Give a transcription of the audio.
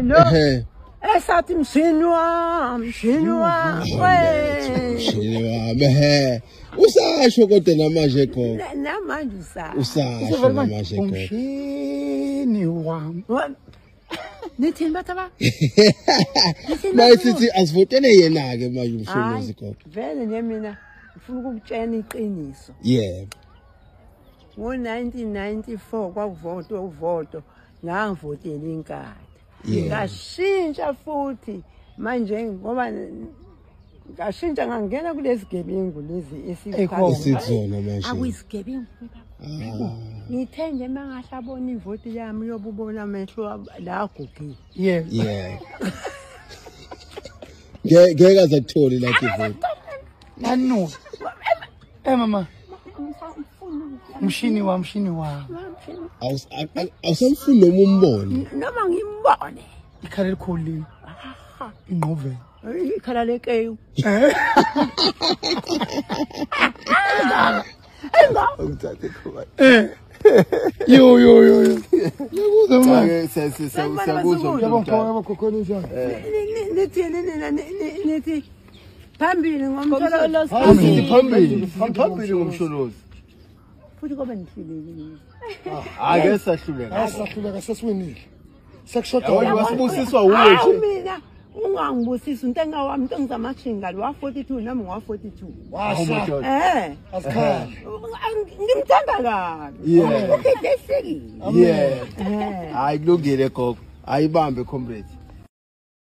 Lo esathi mshini wami, mshini wami, we. Mshini wami, ehe. Usasho kodwa namanje gogo. Namanje usasho. Usasho namanje gogo. Umshini wami. Nithini bathi ba? Maye sithi asivotele yena-ke manje uMsholozi gogo. Vele nje mina ngifuna ukukutshela iqiniso. Yebo. Ngo-1994 kwakuvotwa uvoto, ngangivotela iNkatha. Yebo. Ngashintsha futhi manje ngoba ngashintsha ngangena kulezi gebengu lezi Ekhona. Esizona manje. Akuyizigebengu. Ngithe nje mangahle abona ivoti yami uyobubona amehlo la agugile. Yebo. Yeah. Ngeke aze akuthole lapho ivoti. Nanuka. Eh mama, mshini wami, mshini wami. Awusamfuni noma umbone. Noma ngimbone. Ikhala elikhulu. Ingqovela. Ikhala lekeyu. Ungithathe khona. Eh. Yo yo yo yo. Ngiyakuzwa mama. Ake siyakuzwa. Yabo, mfowethu Khokhona njani? Nithini nina nithi phambili ngoMsholozi. Phambili phambili phambili ngoMsholozi. Futhi kobe nihlulekile. Ake sahluleka. Asahluleka sesiwinile. Sekushoda. Yabona wasibusiswa wuwe Hawu nje. mina ungangibusisi untenga wami into ngizamashinga lo wa-42 nami ngwa-42. Hawu madoda. Eh. Asikhali. Ngimthanda kabi. Yeah. Ukhedlehlekile. Yeah. Eh. Hayi kulungile gogo. Ayibambe comrade.